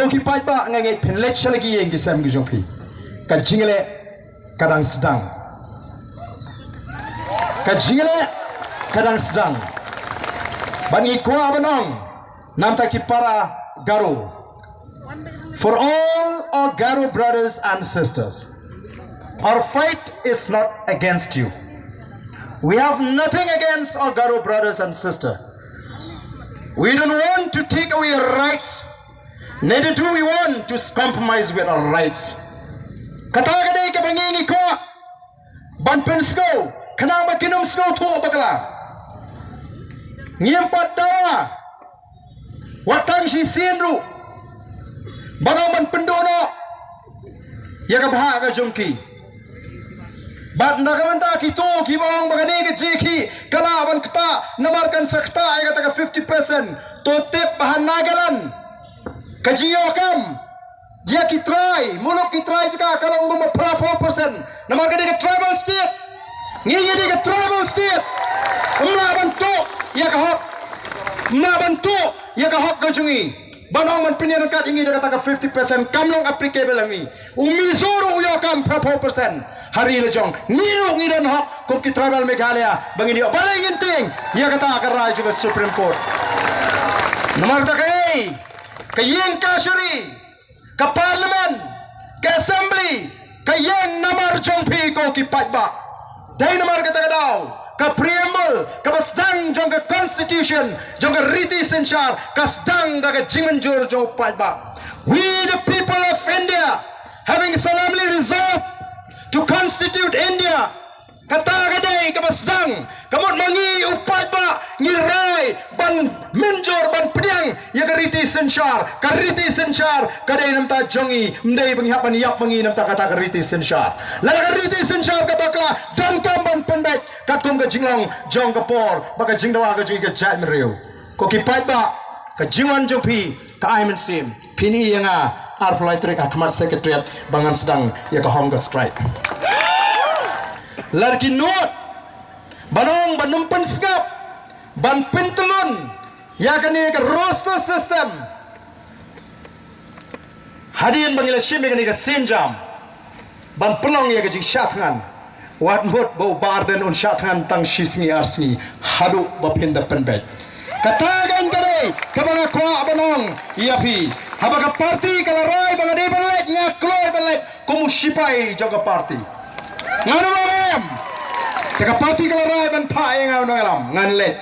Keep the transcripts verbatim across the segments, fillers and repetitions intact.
Ki paidbah, nga ngeit phin leit sha la ki ïing ki sem ki jong phi. Ka jingleh ka dang sdang. Ka jingleh ka dang sdang. Bad ngi kwah ban ong na bynta ki para Garo. For all our Garo brothers and sisters, our fight is not against you. We have nothing against our Garo brothers and sisters. We don't want to take away your rights. Neither do we want to compromise with our rights. Kata ka dei kaba ngi ngi kwah ban pynsngew, khnang ba kin ym sngewthuh bakla. Ngim pat dawa wat tang shisien ruh ban ong ban pynduh noh ïa ka bhah ka jong ki. Bad na ka bynta kito kiba ong ba kane ka jingkhih ka lah ban ktah namar kan sa ktah ïa kata ka fifty percent. To tip ba ha Nagaland ka jingïoh kam ïa ki trai, muluk ki trai jong ka ka long kumba phra phew percent. Namar ka dei ka tribal state. Ngi ïa dei ka tribal state. Ym lah ban tuh ïa ka hok. Ym lah ban tuh ïa ka hok ka jong ngi. Ban ong ban pynïaryngkat ïa ngi da kata ka fifty percent kam long applicable ha ngi. U Mizo ruh u ïoh kam phra phew percent ha ri la jong. Ngi ruh ngi don hok kum ki tribal Meghalaya ba ngin ïoh balei ngin tieng ïa kata ka rai jong ka Supreme Court. Namar kata kaei, ka ïing kashari, ka parliament, ka assembly, ka ïeng namar jong phi ko ki paidbah. Dei namar kata ka daw ka preamble kaba sdang jong ka constitution, jong ka riti synshar, ka sdang da ka jingmynjur jong u paidbah. We the people of India, having solemnly resolved to constitute India, kata ka dei kaba sdang. Ka mut ma ngi u paidbah ngi rai ban mynjur ban pdiang ïa ka riti synshar. Ka riti synshar ka dei na bynta jong ngi, ym dei ba ngi hap ban ïap ma ngi na bynta kata ka riti synshar. Lada ka riti synshar ka bakla, donkam ban pynbeit katkum ka jinglong jong ka por bad ka jingdawa ka jong ngi ka jaitbynriew. Ko ki paidbah, ka jingwan jong phi ka ai mynsiem. Phin ïohi ïa nga arphew lai tarik ha khmat Secretariat ba ngan sdang ïa ka hunger strike. Lada ki nud ban ong ban ym pynsngap, ban pyntyllun ïa kane ka roster system. Hadien ba ngi la shim ïa kane ka sienjam ban pynlong ïa ka jingshah thngan, wat mut ba u Bah Ardent un shah thngan tang shi sngi ar sngi haduh ba phin da pynbeit. Kata kein ka dei kaba nga kwah ban ong ïa phi. Haba ka party ka la rai ba nga dei ban leit, nga kloi ban leit kum u shipai jong ka party. Ngan ym ong em. Te ka party ka la rai ban phah ïa nga u nongïalam, ngan leit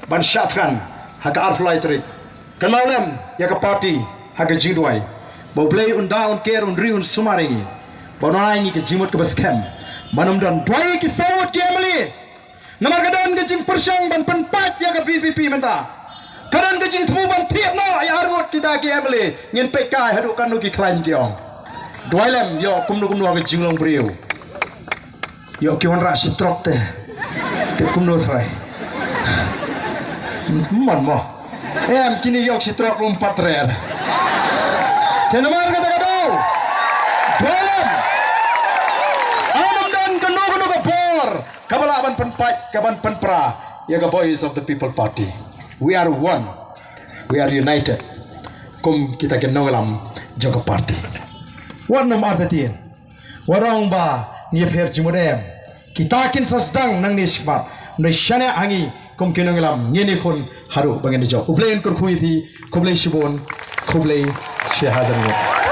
ban shah thngan ha ka arphew lai tarik. Kynmaw lem ïa ka party ha ka jingduwai ba U Blei un da, un ker, un ri, un sumar ïa ngi, ba un ai ngi ka jingmut kaba skhem. Ban ym don duwai ki saw ngut ki M L A. Namar ka don ka jingpyrshang ban pynpait ïa ka V P P mynta. Ka don ka jingthmu ban thied noh ïa ar ngut kita ki M L A. Ngin peit kai haduh katno ki khlaiñ ki ong. Duwai lem ïoh kumno kumno ha ka jinglong briew. Ïoh ki wanrah shi trok te. Te kumno trai. Mon mo. Em kine ïoh shi trok lum pat rer. Te namar kata ka daw. Duwai lem. Ym don kano kano ka bor kaba lah ban pynpait, ka ban pynpra ïa ka Voice of the People Party. We are one. We are united. Kum kita ki nongïalam jong ka party. Wat nym artatien. Wat ong ba ngi ïapher jingmut, em. Kita kin sa sdang nangne shakhmat. Hynrei shaniah ha ngi kum ki nongïalam ngin ïakhun haduh ba ngin da jop. U Blei un kyrkhu ïa phi. Khublei shibun. Khublei shihajar nguh.